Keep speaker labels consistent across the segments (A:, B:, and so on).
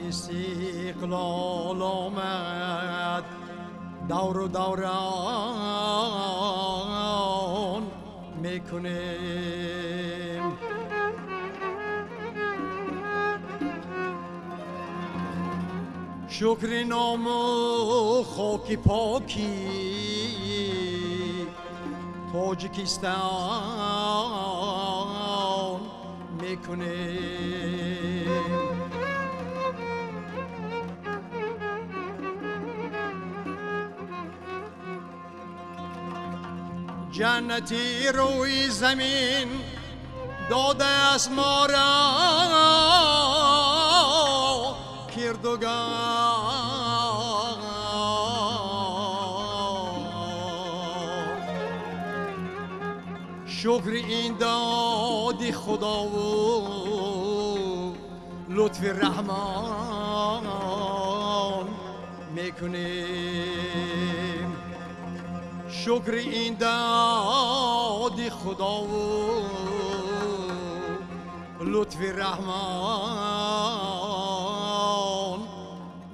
A: Истиқлол омад давру даврон мекунем. Шукри ному хоки поки Тоҷикистон мекунем. Ҷаннати рӯи замин додааст моро Кирдугар. Шукри ин доди Худову лутфи Раҳмон мекунем. Шукри ин доди Худову лутфи Раҳмон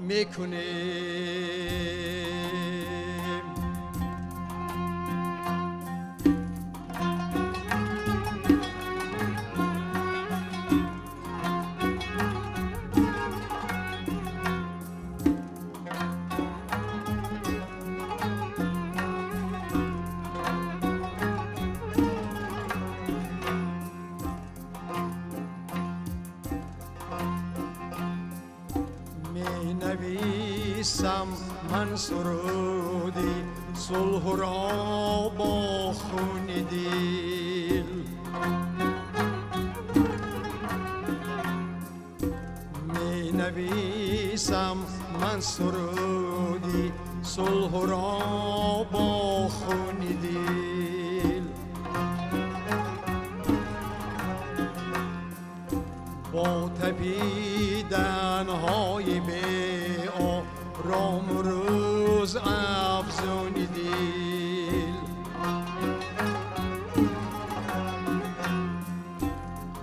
A: мекунем. Менависам ман суруди сулҳро бо хуни дил. Менависам ман суруди сулҳро бо хуни дил. Бо тапиданҳои беорому рӯз афзуни дил.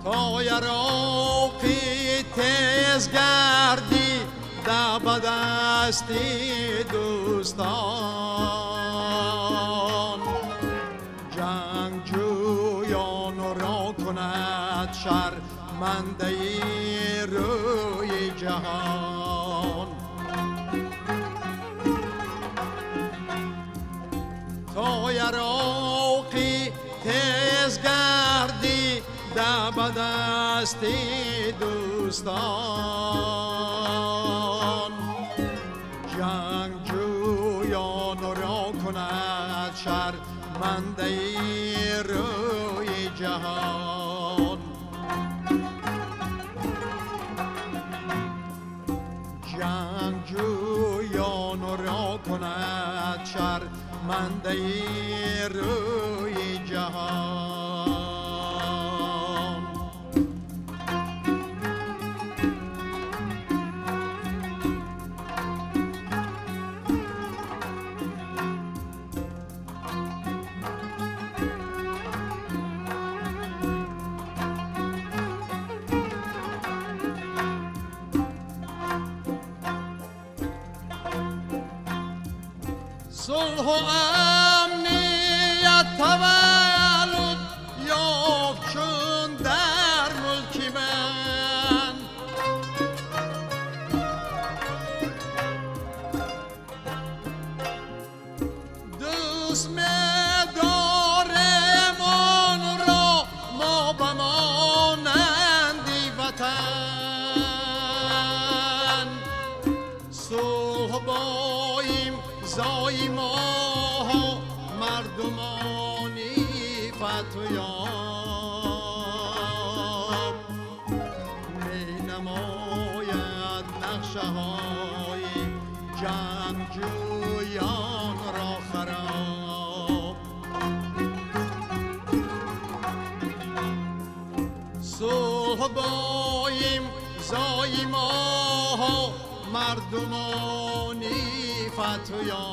A: То яроқи тез гардида ба дасти дӯстон, ҷангҷӯёнро кунад шармандаи рӯи ҷаҳон. То яроқи тез гардида ба дасти дӯстон, ҷангҷӯёнро кунад шармандаи рӯи ҷаҳон. Ҷангҷӯёнро кунад шармандаи рӯи ҷаҳон. Сулҳу амният таваллуд ёфт чун дар мулки ман. Дӯст медорем онро мо ба монанди ватан. Сулҳ боим зои мо мардумони фатвёб. Менамояд нақшаҳои ҷангҷӯёнро хароб. Сулҳ боим зои мо мардумони фатвёб.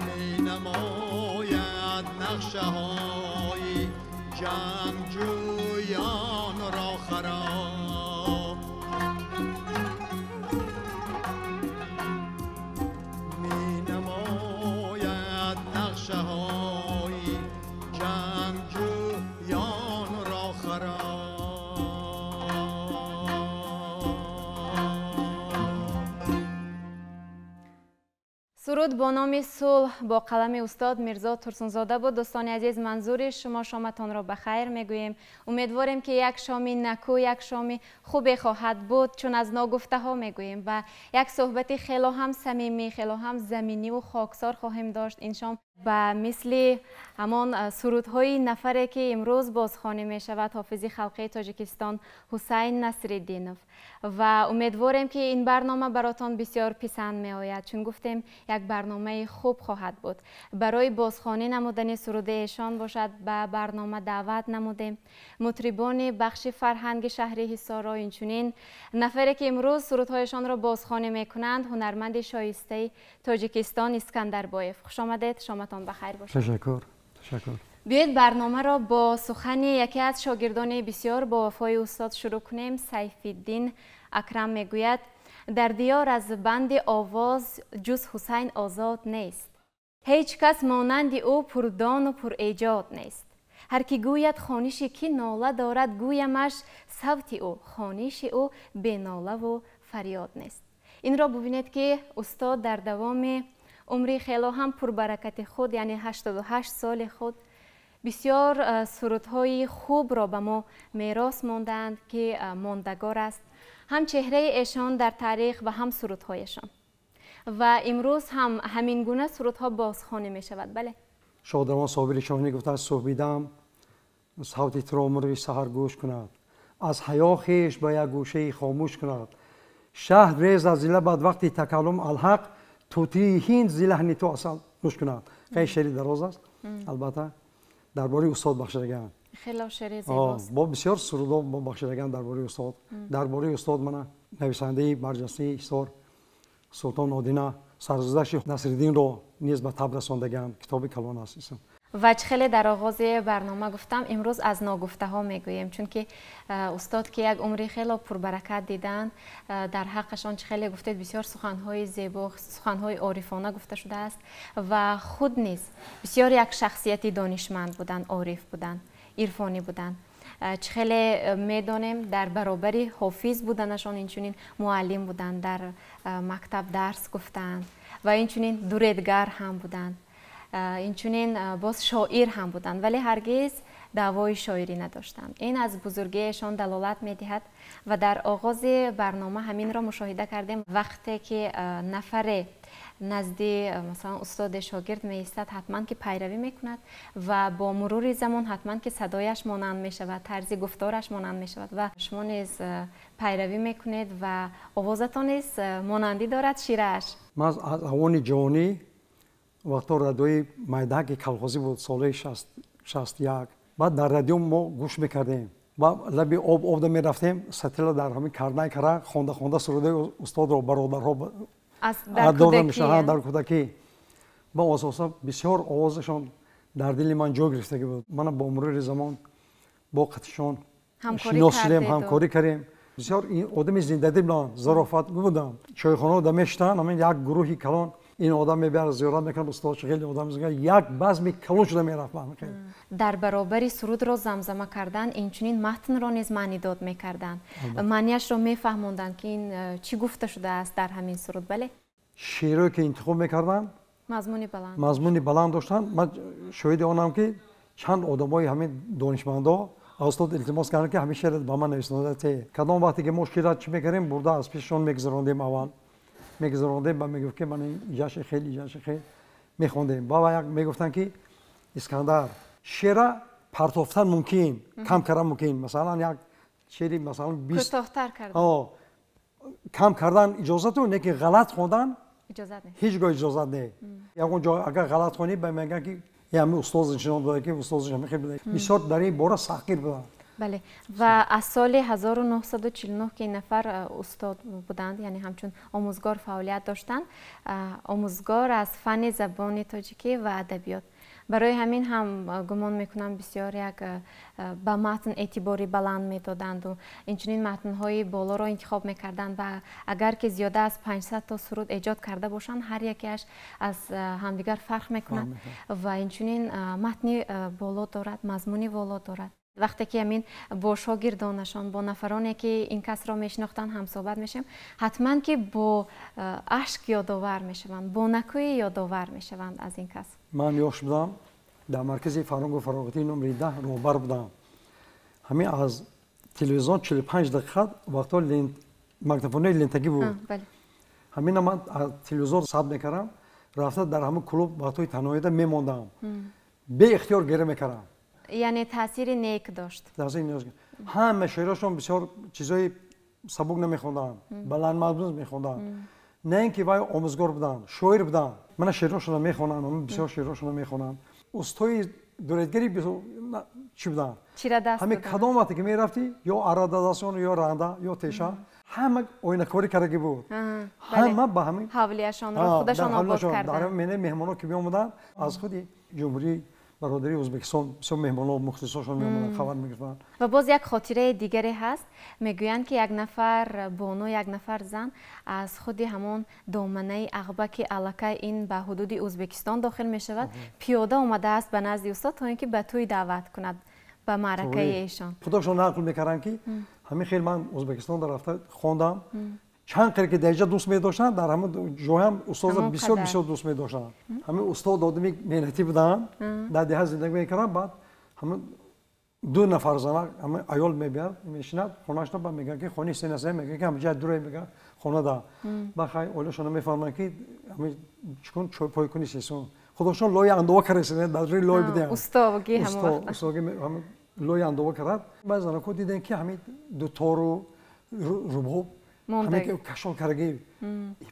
A: Менамояд нақшаҳои ҷангҷӯёнро хароб.
B: Суруд бо номи сулҳ бо қалами устод Мирзо Турсунзода буд. Дӯстони азиз, манзури шумо шоматонро ба хайр мегӯем. Умедворем, ки як шоми наку, як шоми хубе хоҳад буд, чун аз ногуфтаҳо мегӯем ва як суҳбати хело ҳам самимӣ, хело ҳам заминиву хоксор хоҳем дошт ин шом, ба мисли ҳамон сурудҳои нафаре, ки имрӯз бозхонӣ мешавад, ҳофизи халқии Тоҷикистон Ҳусайн Насриддинов. Ва умедворем, ки ин барнома баротон бисёр писанд меояд, чун гуфтем, як барномаи хуб хоҳад буд. Барои бозхонӣ намудани суруди эшон бошад, ба барнома даъват намудем мутрибони бахши фарҳанги шаҳри Ҳисорро, инчунин нафаре, ки имрӯз сурудҳояшонро бозхонӣ мекунанд, ҳунарманди шоистаи Тоҷикистон Искандарбоев. Хушомадед, шоматон ба хайр бошад.
C: Ташаккур, ташаккур.
B: Биёед, барномаро бо сухани яке аз шогирдони бисёр бовафои устод шурӯъ кунем. Сайфиддин Акрам мегӯяд: «Дар диёр аз банди овоз ҷуз Ҳусайн озод нест, ҳеҷ кас монанди ӯ пурдону пурэҷод нест. Ҳар кӣ гӯяд, хониши кӣ нола дорад, гӯямаш, савти ӯ, хониши ӯ бенолаву фарёд нест». Инро бубинед, ки устод дар давоми умри хело ҳам пурбаракати худ, яъне 88 соли худ, бисёр сурудҳои хубро ба мо мерос мондаанд, ки мондагор аст ҳам чеҳраи эшон дар таърих ва ҳам сурудҳояшон. Ва имрӯз ҳам ҳамин гуна сурудҳо бозхонӣ мешавад, бале.
C: Шодравон Собири Шоҳинӣ гуфтааст: «Субҳидам савти туро мурғи саҳар гӯш кунад, аз ҳаё хеш ба як гӯшаи хомӯш кунад. Шаҳд резад зи лабат вақти такаллум алҳақ, тутии ҳинд зи лаҳни ту асал нӯш кунад». Хеле шеъри дароз аст, албатта дар бораи устод бахшидаган.
B: Хело шеъри зебост.
C: Бо бисёр сурудҳо бахшидаган дар бораи устод. Дар бораи устод мана нависандаи барҷастаи Ҳисор Султон Одина саргузашти Насриддинро низ ба таб расондаган, китоби калон аст.
B: Ва чӣ хеле дар оғози барнома гуфтам, имрӯз аз ногуфтаҳо мегӯем, чунки устод, ки як умри хело пурбаракат диданд, дар ҳаққашон, чӣ хеле гуфтед, бисёр суханҳои зебо, суханҳои орифона гуфта шудааст. Ва худ низ бисёр як шахсияти донишманд буданд, ориф буданд, ирфонӣ буданд. Чӣ хеле медонем, дар баробари ҳофиз буданашон инчунин муаллим буданд, дар мактаб дарс гуфтанд ва инчунин дуредгар ҳам буданд, инчунин боз шоир ҳам буданд, вале ҳаргиз даъвои шоирӣ надоштанд. Ин аз бузургиашон далолат медиҳад. Ва дар оғози барнома ҳаминро мушоҳида кардем: вақте ки нафаре назди, масалан, устоде шогирд меистад, ҳатман ки пайравӣ мекунад ва бо мурури замон ҳатман ки садояш монанд мешавад, тарзи гуфтораш монанд мешавад. Ва шумо низ пайравӣ мекунед ва овозатон низ монандӣ дорад, ширааш.
C: Ман аз авони ҷавонӣ, вақто радиои майдаки колхозӣ буд, солҳои 61, баъд дар радио мо гӯш мекардем ва лаби об обда мерафтем, сатила дар ҳамин карнай кара хонда хонда сурудаи устодро бародарҳо дар кӯдакӣ ба асоса бисёр овозашон дар дили ман ҷой гирифтагӣ буд. Мана бо мурури замон бо қатишон шинос шудем, ҳамкорӣ кардем. Бисёр одами зиндадил буданд, зарофат буданд. Чойхонаода мешитанд, ҳамин як гурӯҳи калон, ин одам мебиярад, зиёрат мекунад, устод хеле одам, як базми калон шуда мерафт.
B: Дар баробари сурудро замзама кардан, инчунин матнро низ маънидод мекарданд, маънияшро мефаҳмонданд, ки ин чӣ гуфта шудааст дар ҳамин суруд, бале.
C: Шеърое ки интихоб мекарданд,
B: мазмуни баланд,
C: мазмуни баланд доштанд. Ман шоҳиди онам, ки чанд одамои ҳамин донишмандо аз устод илтимос карданд, ки ҳамин шеър ба ман нависонда те. Кадом вақте ки мо шеъра чӣ мекардем, бурда аз пешшон мегузарондем, аввал мегузарондем ба мегуфт, ки ман иҷаши хел, иҷаши хел мехондем. Ба як мегуфтанд, ки Искандар, шеъра партофтан мумкин, кам кардан мумкин, масалан, як шеъри, масалан, 20
B: кӯтоҳтар кардан,
C: кам кардан иҷозату, не ки ғалат хондан
B: иҷозат нест,
C: ҳеҷ гоҳ иҷозат не. Ягон ҷо агар ғалат хонӣ, ба мегӯянд, ки ҳами устоз нишон дода, ки устозш ҳами хел буда. Бисёр дар ин бора сахтгир буданд.
B: Бале, ва аз соли 1949, ки ин нафар устод буданд, яъне ҳамчун омӯзгор фаъолият доштанд, омӯзгор аз фанни забони тоҷикӣ ва адабиёт. Барои ҳамин ҳам гумон мекунам, бисёр як ба матн эътибори баланд медоданду инчунин матнҳои болоро интихоб мекарданд. Ва агар ки зиёда аз 500 то суруд эҷод карда бошанд, ҳар якеаш аз ҳамдигар фарқ мекунад ва инчунин матни боло дорад, мазмуни воло дорад. Вақте ки ҳамин бо шогирдонашон, бо нафароне ки ин касро мешинохтанд ҳамсӯҳбат мешавем, ҳатман ки бо ашк ёдовар мешаванд, бо накӯӣ ёдовар мешаванд аз ин кас.
C: Ман ёш будам, дар маркази фарҳангу фароғатии номери 10 роҳбар будам. Ҳамин аз телевизион 45 дақиқа вақтҳо магнитофонҳои лентагӣ буд. Ҳамина ман аз телевизор сабт мекардам, рафта дар ҳамин клуб вақтҳои танҳоида мемондам, беихтиёр гиря мекардам.
B: Яъне таъсири нек дошт.
C: Таъсири нек. Ҳама шеърашон бисёр чизҳои сабук намехонданд, баландмазмун мехонданд. На ин ки вай омӯзгор буданд, шоир буданд. Мана шеърашонро мехонанд, бисёр шеърашонро мехонанд. Устои дуредгари чӣ буданд? Ҳамин кадом вақте ки мерафтӣ, ё арра дасташон, ё ранда, ё теша, ҳама оинакорӣ кардагӣ буд. Ҳама ба ҳамин
B: ҳавлияшонро худашон обод карданд.
C: Дар меҳмонҳо ки меомаданд аз худи ҷумҳурии бародарии Ӯзбекистон, бисёр меҳмонҳо мухлисошон меомаданд, хабар мегирифтанд.
B: Ва боз як хотираи дигаре ҳаст. Мегӯянд ки як нафар бону, як нафар зан аз худи ҳамон доманаи Ағба, ки аллакай ин ба ҳудуди Ӯзбекистон дохил мешавад, пиёда омадааст ба назди устод то ин ки ба тӯй даъват кунад, ба маъракаи эшон.
C: Худошон нақл мекарданд ки ҳамин хел ман Ӯзбекистонда рафта хондам, чанд қадр ки дар инҷа дӯст медоштанд, дар ҳамон ҷоям устодро бисёр бисёр дӯст медоштанд. Ҳамин устод одами меҳнатӣ буданд, дар деҳа зиндагӣ мекарданд. Баъд ҳамин ду нафар зана, ҳамин аёл мебиёд, мешинад хонашона, баъд мегӯянд ки хонаи сен аст, мегӯянд ки ҳамин ҷоя дурае, мегӯянд хона да. Баъд хай оилашона мефаҳманд ки ҳамин чикун чойпой куни сесун. Худошон лои андова карда, дар рӯи лой буданд.
B: Устогӣ ҳамон вақт.
C: Устогӣ ҳамин лои андова кард. Баъд занако диданд ки ҳамин дутору рубоб ҳамин кашол кардаги.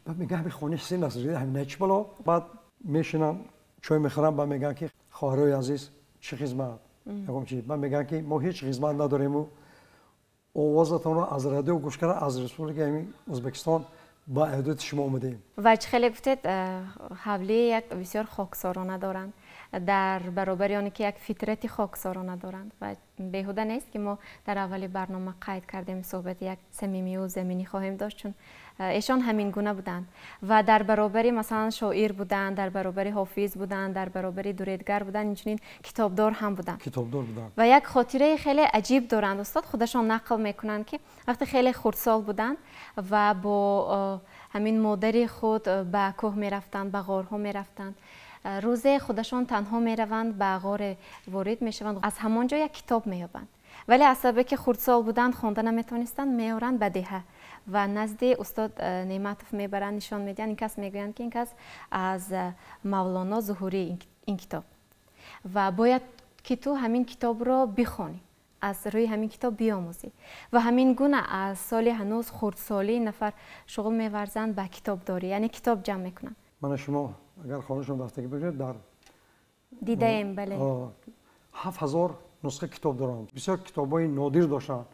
C: Баъд мегӯянд ҳамин хонаи сен аст, ҳамин не чӣ бало. Баъд мешинанд, чой мехӯранд, баъд мегӯянд ки хоҳарои азиз, чӣ хизмат? Ягон чӣ. Баъд мегӯянд ки мо ҳеҷ хизмат надорему овозатонро аз радио гӯш карда аз республикаи ҳамин Ӯзбекистон ба аёдати шумо омадем.
B: Ва чӣ хеле гуфтед, ҳавлии як бисёр хоксорона доранд, дар баробари оне ки як фитрати хоксорона доранд. Ва беҳуда нест ки мо дар аввали барнома қайд кардем суҳбати як самимию заминӣ хоҳем дошт, чун эшон ҳамин гуна буданд ва дар баробари масалан шоир буданд, дар баробари ҳофиз буданд, дар баробари дуредгар буданд, инчунин китобдор ҳам буданд.
C: Китобдор буданд.
B: Ва як хотираи хеле аҷиб доранд устод, худашон нақл мекунанд ки вақте хеле хурдсол буданд ва бо ҳамин модари худ ба кӯҳ мерафтанд, ба ғорҳо мерафтанд. Рӯзе худашон танҳо мераванд, ба ғоре ворид мешаванд, аз ҳамон ҷо як китоб меёбанд. Вале аз сабабе ки хурдсол буданд, хонда наметавонистанд, меоранд ба деҳа ва назди устод Неъматов мебаранд, нишон медиҳанд. Ин кас мегӯянд ки ин кас аз Мавлоно Зуҳурӣ ин китоб ва бояд ки ту ҳамин китобро бихонӣ, аз рӯи ҳамин китоб биомӯзӣ. Ва ҳамин гуна аз соли ҳанӯз хурдсолии нафар шуғл меварзанд ба китобдорӣ, яъне китоб ҷамъ мекунанд.
C: Мана шумо агар хонашон рафтагӣ бошед, дар
B: дидаем, бале,
C: 7000 нусха китоб доранд. Бисёр китобҳои нодир доштанд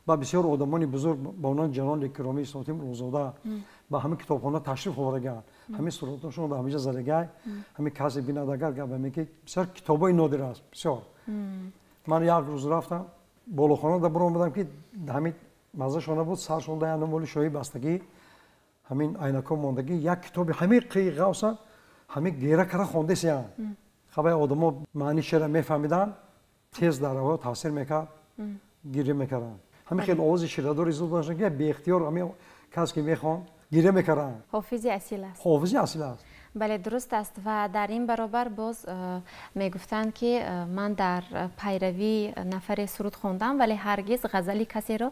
C: ва бисёр одамони бузург ба онон ҷанони икромии Сотим Рӯзода ба ҳамин китобхона ташриф овардагаанд. Ҳамин суратҳошон дар ҳаминҷа задагай, ҳамин касе бинад агар гап мекунад, бисёр китобҳои нодир аст, бисёр. Ман як рӯз рафтам болохона да баромадам ки ҳамин маззашона буд, саршон да янамоли шоҳӣ бастагӣ, ҳамин айнако мондагӣ, як китоби ҳамин қии ғавса ҳамин гера кара хондесиян. Хабаи одамо маъни шеъра мефаҳмиданд, тез дар ҳаво таъсир мекард, гиря мекарданд. Ҳамин хел овози ширадори зуд доштанд ки беихтиёр ҳамин кас ки мехонд гиря мекарданд.
B: Ҳофизи асил аст.
C: Ҳофизи асил аст.
B: Бале, дуруст аст. Ва дар ин баробар боз мегуфтанд ки ман дар пайравии нафаре суруд хондам, вале ҳаргиз ғазали касеро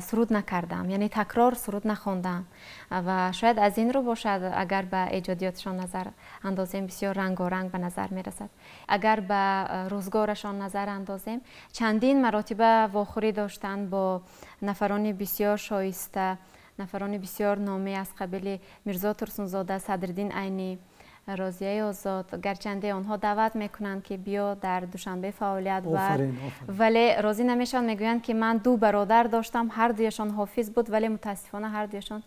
B: суруд накардам, яъне такрор суруд нахондам. Ва шояд аз ин рӯ бошад, агар ба эҷодиётшон назар андозем, бисёр рангоранг ба назар мерасад. Агар ба рӯзгорашон назар андозем, чандин маротиба вохӯрӣ доштанд бо нафарони бисёр шоиста, нафарони бисёр номӣ аз қабили Мирзо Турсунзода, Садриддин Айнӣ, Розияи Озод. Гарчанде онҳо даъват мекунанд ки биё дар Душанбе фаъолият бар, вале розӣ намешаванд. Мегӯянд ки ман ду бародар доштам, ҳар дуяшон ҳофиз буд, вале мутаассифона ҳар дуяшон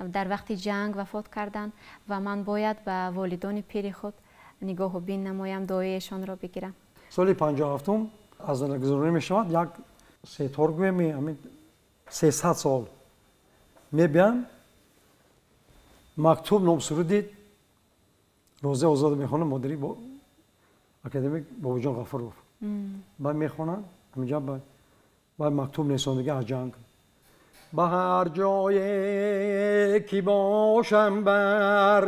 B: дар вақти ҷанг вафот карданд ва ман бояд ба волидони пири худ нигоҳу бин намоям, дуои эшонро бигирам.
C: Соли 57 аз занагузаронӣ мешавад, як сетор гӯем, ҳамин 300 сол мебиям, мактуб номсуруди Розия Озода мехонам, модари академик Бобоҷон Ғафуров. Баъд мехонам, Ҳаминҷа ба мактуб несондига аз ҷанг. Ба ҳар ҷое ки бошам бар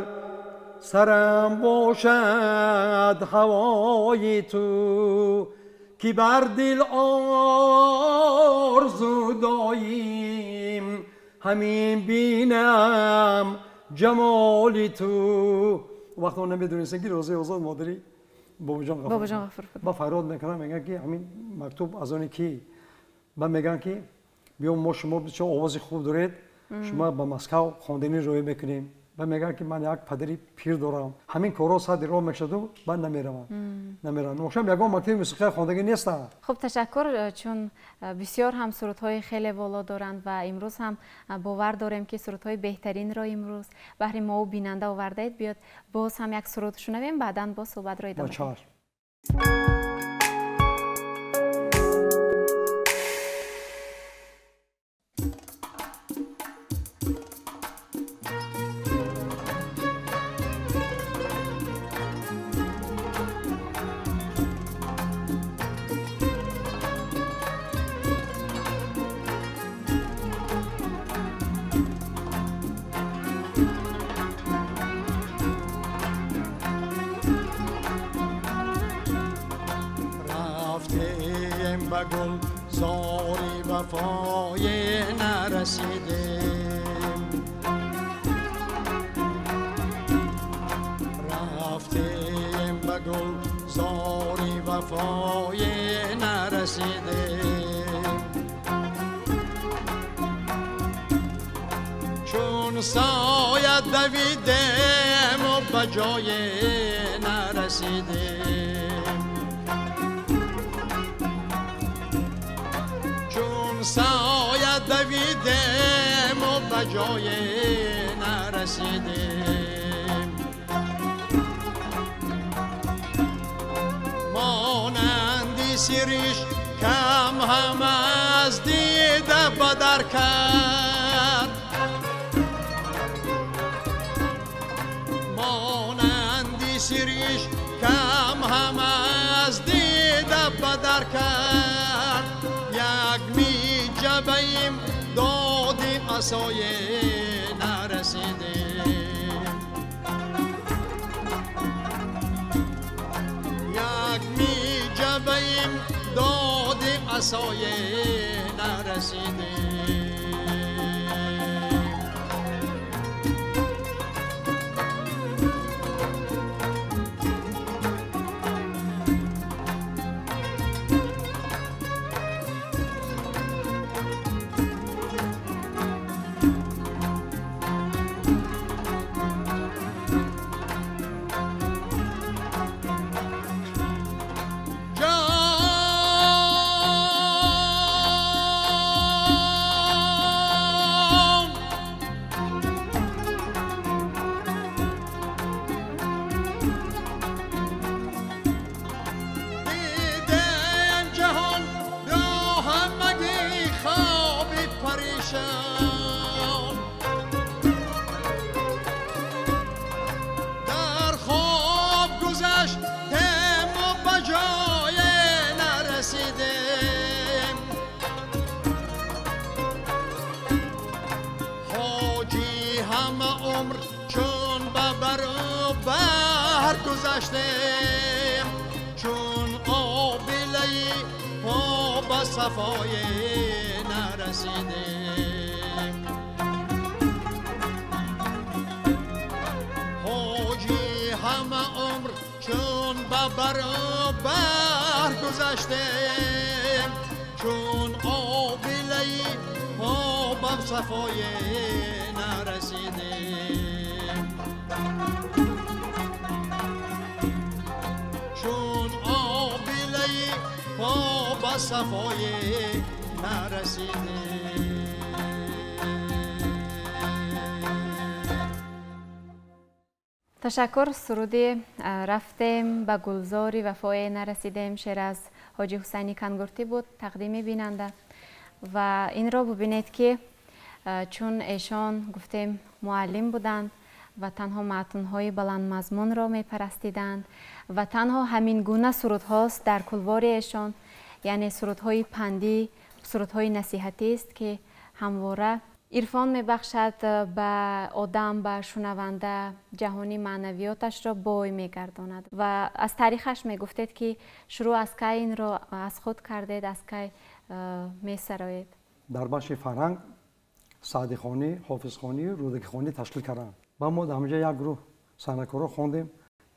C: сарам бошад ҳавои ту, ки бар дил орзу доим ҳамин бинам ҷамоли ту. Вақт он намедонистем ки Розаи Озод модари Бобоҷон Ғафур. Ба фарёд мекунам, мегӯянд ки ҳамин мактуб аз оне ки ба мегӯянд ки биё мо шумо бисёр овози хуб доред, шумо ба Москав хондани роҳӣ мекунем. Ба мегӯянд ки ман як падари пир дорам, ҳамин корҳо сади роҳ мешаду баъд намеравам. Намеравам. Ошам ягон мактаби мусиқия хондагӣ нестам.
B: Хуб, ташаккур, чун бисёр ҳам сурудҳои хеле воло доранд ва имрӯз ҳам бовар дорем ки сурудҳои беҳтаринро имрӯз баҳри мову бинанда овардаед. Биёд боз ҳам як суруд шунавем, баъдан боз суҳбатро идома диҳем.
A: گلزاری وفای نرسیدیم، رفتیم به گلزاری وفای نرسیدیم. چون سایه دویدیم و به جای نرسیدیم، سایه دویدیم و به جای نرسیدیم. مانندی سریش کم هم از دیده بدر کرد، مانندی سریش کم هم از دیده بدر کرد. یک می جبهیم دادیم عصای نرسیدیم، یک می جبهیم دادیم عصای نرسیدیم. چون آبله پا به صفای نرسیدیم، حاجی همه عمر چون به برابر گذشتیم، چون آبله پا به صفای نرسیدیم، چون آبله پا به صفای نرسیدیم.
B: تشکر. سرود رفتیم به گلزاری وفای نرسیدیم شعر از حاجی حسینی کنگرتی بود تقدیم بیننده. و این را ببینید که چون ایشان گفتیم معلم بودند و تنها متن‌های بلند مضمون را می‌پرستیدند و تنها همین گونه سرودهاست در کلوار ایشان Яъне сурудҳои пандӣ, сурудҳои насиҳатӣ аст, ки ҳамвора ирфон мебахшад ба одам, ба шунаванда, ҷаҳони маънавиёташро бой мегардонад. Ва аз таърихаш мегуфтед, ки шурӯъ аз кай инро аз худ кардед, аз кай месароед?
C: Дар бахши фарҳанг Саъдихонӣ, Ҳофизхонӣ, Рӯдакихонӣ ташкил карданд. Ба мо дар ҳаминҷа як гурӯҳ санъаткорро хондем.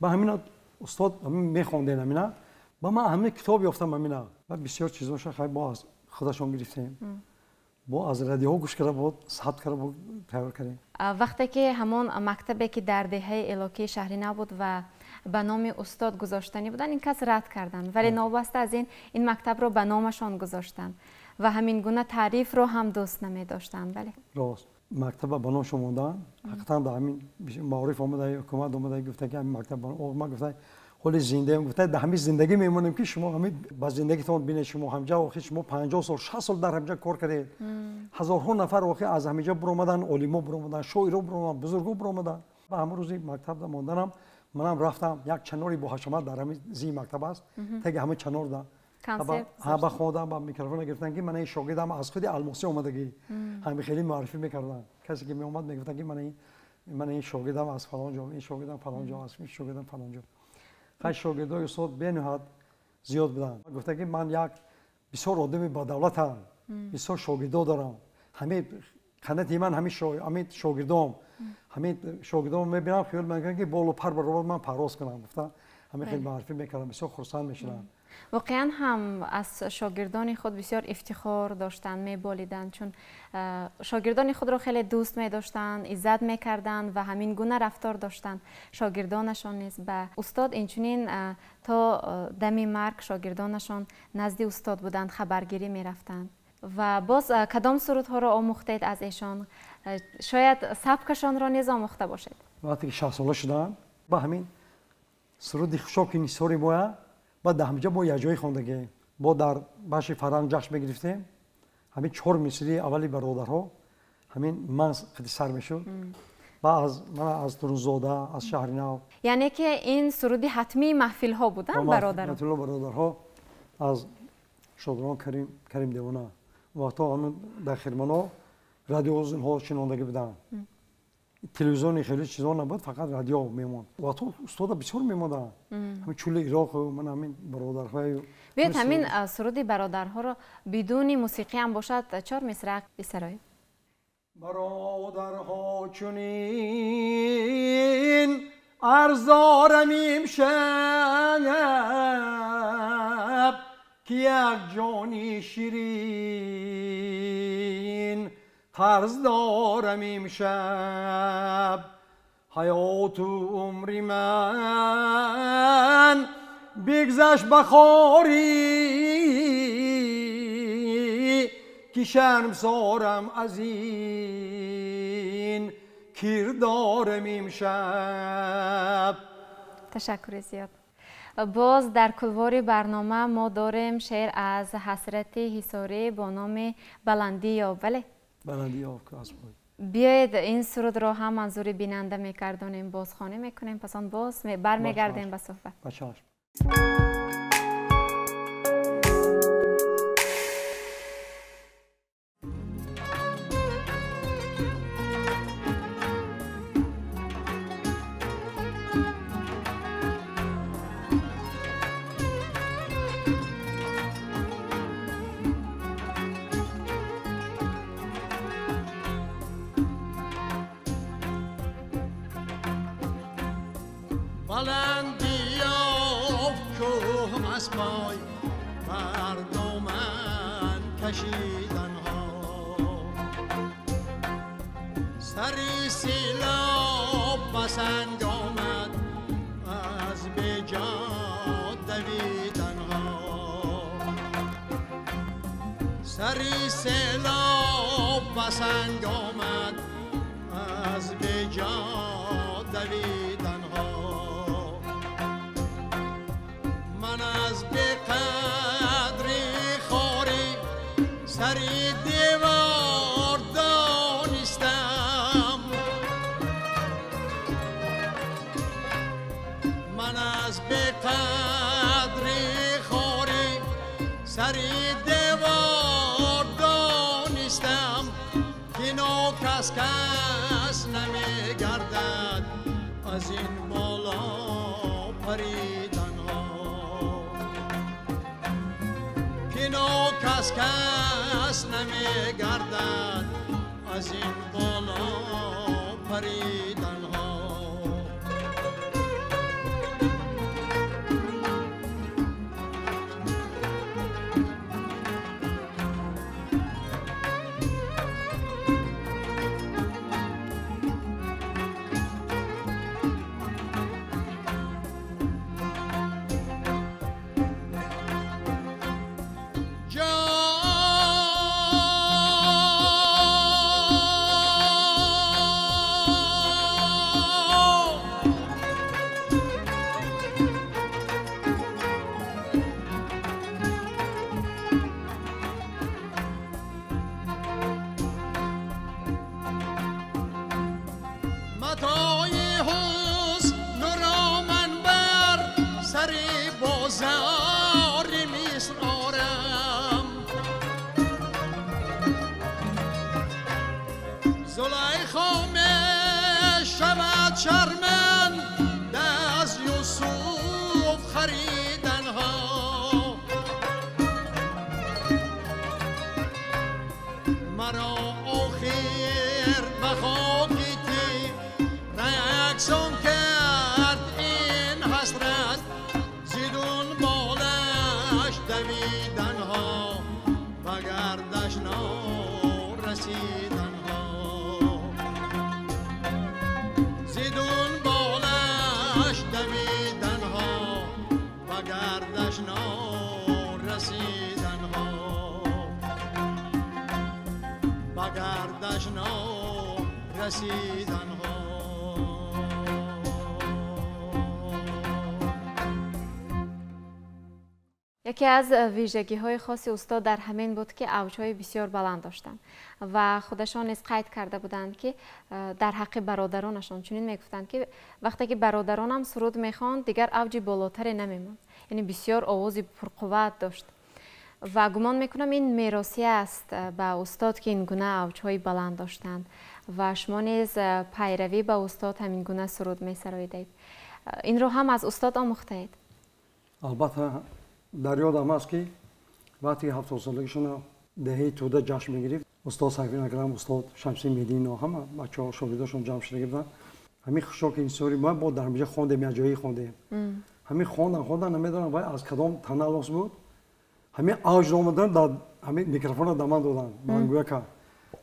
C: Ба ҳамина устод мехондем ҳамина. Ба ман ҳамин китоб ёфтам ҳамина. Ва бисёр чизоша хай бо аз худашон гирифтем. Бо аз радиоҳо гӯш карда буд, сабт карда буд, тайёр кардем.
B: Вақте ки ҳамон мактабе ки дар деҳаи Элокии шаҳри нав буд ва ба номи устод гузоштанӣ буданд, ин кас рад карданд, вале новобаста аз ин мактабро ба номашон гузоштанд ва ҳамин гуна таърифро ҳам дӯст намедоштанд. Бале,
C: рост, мактаба ба номшон монданд. Ҳақиқатан дар ҳамин маориф омада, ҳукумат омада, гуфта ки ҳамин мактаб ман гуфта ҳоли зиндаем, гуфта дар ҳамин зиндагӣ мемонем ки шумо ҳамин ба зиндагитон бинед, шумо ҳамҷа охир шумо 50 сол 60 сол дар ҳамҷа кор кардед, ҳазорҳо нафар охир аз ҳаминҷа буромаданд, олимо буромаданд, шоиро буромаданд, бузурго буромаданд. Ба ҳамон рӯзи мактаб монданам манам рафтам, як чанори бо ҳашамат дар ҳамин зии мактаб аст, теги ҳамин чанор да ба хондам, ба микрофон гирифтан ки ман ин шогирдам аз худи Алмосӣ омадагӣ, ҳамин хеле муаррифӣ мекарданд. Касе ки меомад мегуфтанд ки ман ин шогирдам аз фалон ҷо, ин шогирдам фалон ҷо, аз ин шогирдам фалон ҷо. Хай шогирдои устод бениҳоят зиёд буданд. Гуфта ки ман як бисёр одами бадавлатам, бисёр шогирдо дорам, ҳамин қанати ман ҳамин шогирдом, ҳамин шогирдом мебинам, хиёл мекунам ки болу пар баробар ман парвоз кунам. Гуфта ҳамин хеле муаррифӣ мекардам, бисёр хурсанд мешудам.
B: Воқеан ҳам аз шогирдони худ бисёр ифтихор доштанд, меболиданд, чун шогирдони худро хеле дӯст медоштанд, иззат мекарданд ва ҳамин гуна рафтор доштанд. Шогирдонашон низ ба устод инчунин то дами марг шогирдонашон назди устод буданд, хабаргирӣ мерафтанд. Ва боз кадом сурудҳоро омӯхтед аз эшон? Шояд сабкашонро низ омӯхта бошед.
C: Вақте ки 60 сола шудам, ба ҳамин суруди хушоки нисори моя ба дар ҳамҷа мо якҷоя хондагем. Бо дар бахши фарҳанг ҷашн мегирифтем. Ҳамин 4 мисрии аввали бародарҳо ҳамин ман қити сар мешуд. Ба ман аз Турунзода, аз шаҳри нав.
B: Яъне ки ин суруди ҳатмии маҳфилҳо буданд бародарон?
C: Маҳфилҳо бародарҳо аз шодрон Карим Девона. Вақто ҳамин дар Хирмано радиоҳо шинондагӣ буданд. Телевизиони хеле чизо набуд, фақат радио мемонд. Вақто устода бисёр мемонданд. Ҳамин чули Ироқ, ман ҳамин бародарҳои.
B: Биёед ҳамин суруди бародарҳоро бидуни мусиқӣ ҳам бошад 4 мисраъ бисароед.
C: Бародарҳо чунин арз дорам имшаб, ки як ҷони ширин қарз дорам имшаб. Ҳаёту умри ман бигзашт ба хорӣ, ки шармсорам аз ин кирдорам имшаб.
B: Ташаккури зиёд. Боз дар кулвори барнома мо дорем шеър аз Ҳасрати Ҳисорӣ бо номи Баландӣ ёб. Бале,
C: Баландӣ ёб аз пой.
B: Биёед ин сурудро ҳам манзури бинанда мекардонем, бозхонӣ мекунем, пас он боз бармегардем ба суҳбат.
C: Ба чашм.
A: بلندی یافت کوه از پای بر دامن کشیدنها، سری سیلاب به سنگ آمد از بیجا دویدنها، سری سیلاب به سنگ آمد از بیجا دویدنها. من از بی قدری خوری سری دیوار دانستم، من از بی قدری خوری سری دیوار دانستم که ناکس کس نمیگردد از این بالا پریدنها که ناکس کس نمیگردد از این بالا پریدنها. شرمنده از یوسف خریدنها مرا آخر به خاکی یکسان کرد این حسرت زیدون بالش دویدنها و گردش نارسیدنها زیدون بالش دویدنها و گردش نارسیدنها و گردش نارسیدنها.
B: یکی از ویژگی‌های خاص استاد در همین بود که اوج‌های بسیار بلند داشتند و خودشان نیز قید کرده بودند که در حق برادرانشان چنین میگفتند که وقتی که برادرانم سرود میخواند دیگر اوج بالاتری نمیماند، یعنی بسیار آواز پرقوت داشت و گمان میکنم این میراثی است به استاد که این گونه اوج‌های بلند داشتند و شما نیز پیروی به استاد همین گونه سرود میسراییدید. این رو هم از استاد آموختید؟
C: البته در یادم است که وقتی 70 سالگیشون دهه توده جشن میگرفت، استاد سیفی اکرم، استاد شمسی مهدی، اینا همه بچه‌ها شاگرداشون جمع شده بودن. همین خشاک این سوری ما با در اینجا خوندیم، یه جایی خوندیم. همین خوندن نمیدونم وای از کدام تنالوس بود. همین اوج اومدن در همین میکروفون رو دامن دادن. من گویا که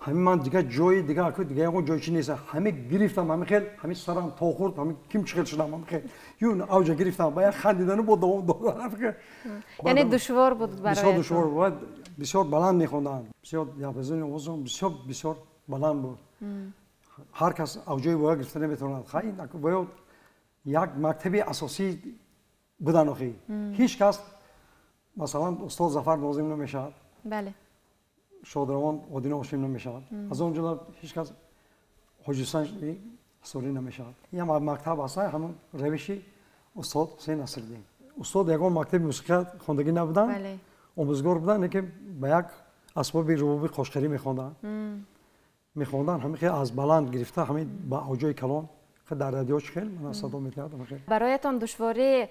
C: همین من دیگه جای دیگه اکو دیگه اون جای چی نیست. همه گرفتم، همه خیلی همین سرم تا خورد، همین کیم چخل شدم، همه خیلی یون اوج گرفتم. باید خندیدن بود دوام دادن.
B: یعنی دشوار بود برای
C: بسیار دشوار بود. بسیار بلند میخوندن، بسیار یابزن اوزم بسیار بسیار بلند بود. هر کس اوجای باید گرفته نمیتواند. خیلی باید یک مکتب اساسی بودن آخی. هیچ کس مثلا استاد ظفر ناظم نمیشد.
B: بله.
C: شادروان آدینه هاشم نمیشد. از اون جمله هیچ کس حاجی حصاری نمیشد. این هم مکتب هست، همون روشی استاد حسین نصرالدین. استاد یگان مکتب موسیقی خواندگی نبودن.
B: بله.
C: آموزگار بودن که به یک اسباب ربابی قاشقری میخواندن. میخواندن همین خیلی از بلند گرفته همین با اوجای کلان در رادیو خیلی من صدا میکردم. خیلی
B: برایتان دشواری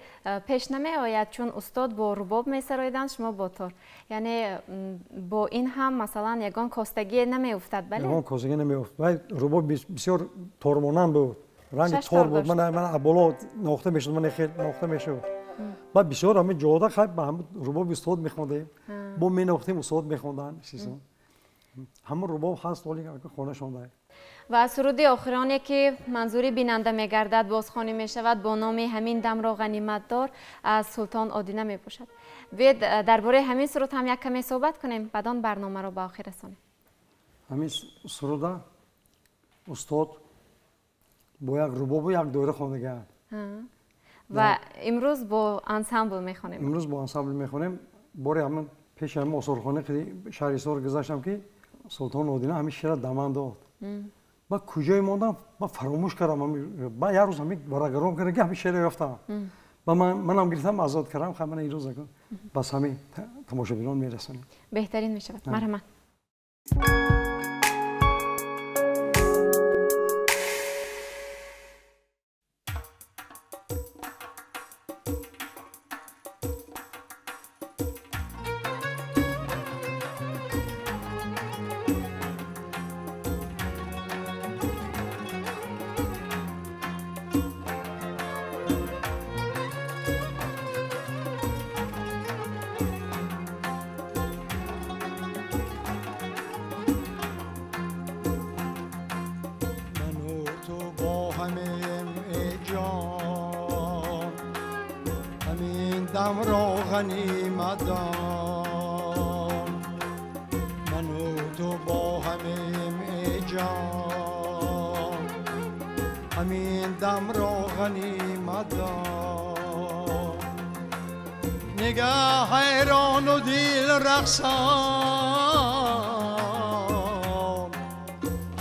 B: پیش نمی آید چون استاد با رباب میسرایدند شما با تار، یعنی با این هم مثلا یگان کاستگی نمی افتد؟ بله
C: یگان کاستگی نمی افتد. رباب بسیار تارمانند بود، رنگ تار بود. من بالا ناخته میشد، من خیلی ناخته میشد. بعد بسیار همین جاده خیلی با هم رباب استاد میخوندیم، با می ناختیم استاد میخوندن. همون رباب هست ولی خانه شونده.
B: و سرود آخرانه که منظوری بیننده میگردد بازخوانی میشود با نام همین دم را غنیمت دار از سلطان آدینه میباشد. بیاید درباره همین سرود هم یک کمی صحبت کنیم، بعدان برنامه را به آخر رسانیم.
C: همین سرود استاد با یک رباب و یک دوره خوانده
B: و امروز با انسامبل میخوانیم.
C: امروز با انسامبل میخوانیم. باری همون پیش همین آثارخانه شهر حصار گذشتم که سلطان آدینه همین شعر دمن داد. با کجای ماندم با فراموش کردم. با یه روز همین براگرام کردم که همین شعر یافتم. Ва манам гирифтам озод кардам, хай ман имрӯз ба ҳамаи тамошобинон мерасонем.
B: Беҳтарин мешавад. Марҳамат.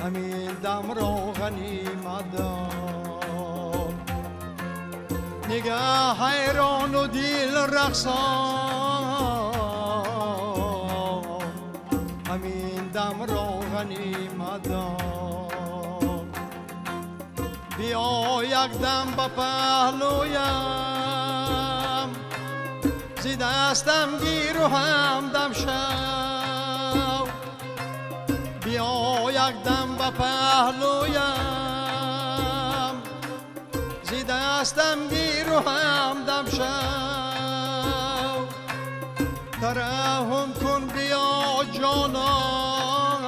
A: همین دم را غنیمت دار، نگه حیران و دل رقصان، همین دم را غنیمت دار. بیا یک دم به پهلویم، زی دستم گیر و همدم شو، بیا یک دم به پهلویم، زی دستم گیر و همدم شو، ترحم کن بیا جانان،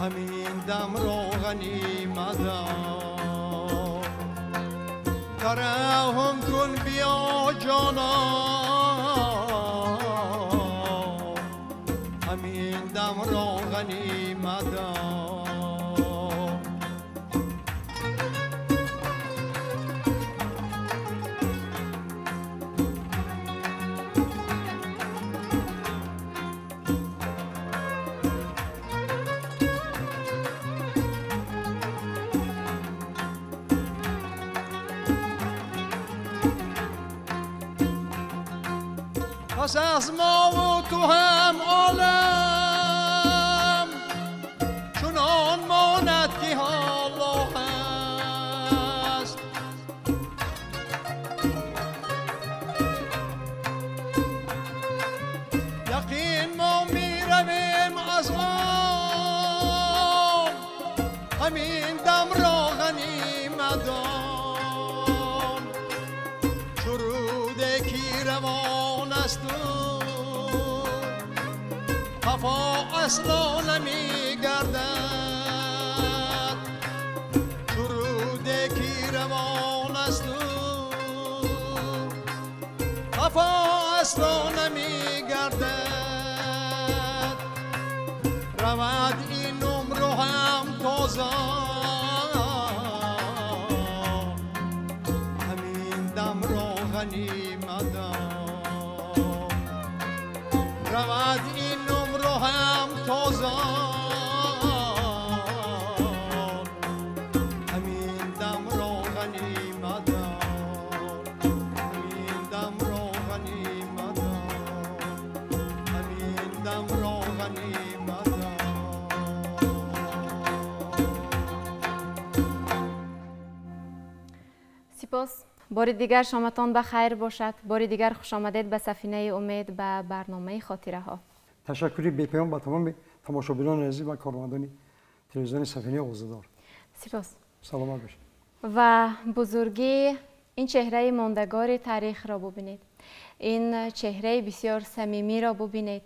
A: همین دم را غنیمت دار، ترحم کن بیا جانان، همین دم را غنیمت دار. پس از ما و تو هم عالم چنان ماند که حالا هست، یقین ما می رویم از آن، همین دم را غنیمت دان، چو رود کی روان است خفا اصلا نمی گردد، چو رود کی روان است خفا اصلا نمی گردد، رود این عمر هم تازه، همین دم را غنیمت دار، رود این عمر هم تازه، همین دم را غنیمت دار، همین دم را غنیمت دار، همین دم را غنیمت دار.
B: سپاس. بار دیگر شامتان به خیر باشد. بار دیگر خوش آمدید به سفینه امید، به برنامه خاطره ها.
C: تشکری بی‌پایان به تمام تماشابینان عزیز و کارمندان تلویزیون سفینه آوازدار.
B: سپاس.
C: سلامت باشید.
B: و بزرگی این چهره ماندگار تاریخ را ببینید. این چهره بسیار صمیمی را ببینید.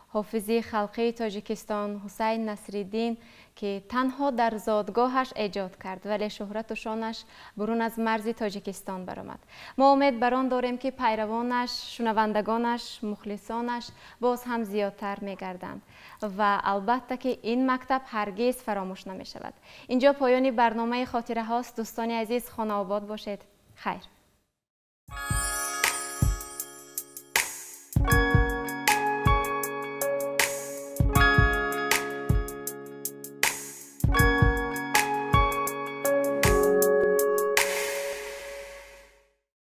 B: حافظ خلقی تاجیکستان حسین نصرالدین که تنها در زادگاهش ایجاد کرد ولی شهرت و شانش برون از مرز تاجیکستان برآمد. ما امید بر آن داریم که پیروانش، شنوندگانش، مخلصانش باز هم زیادتر می‌گردند و البته که این مکتب هرگز فراموش نمی‌شود. اینجا پایان برنامه خاطره هاست. دوستان عزیز، خانه آباد باشید. خیر.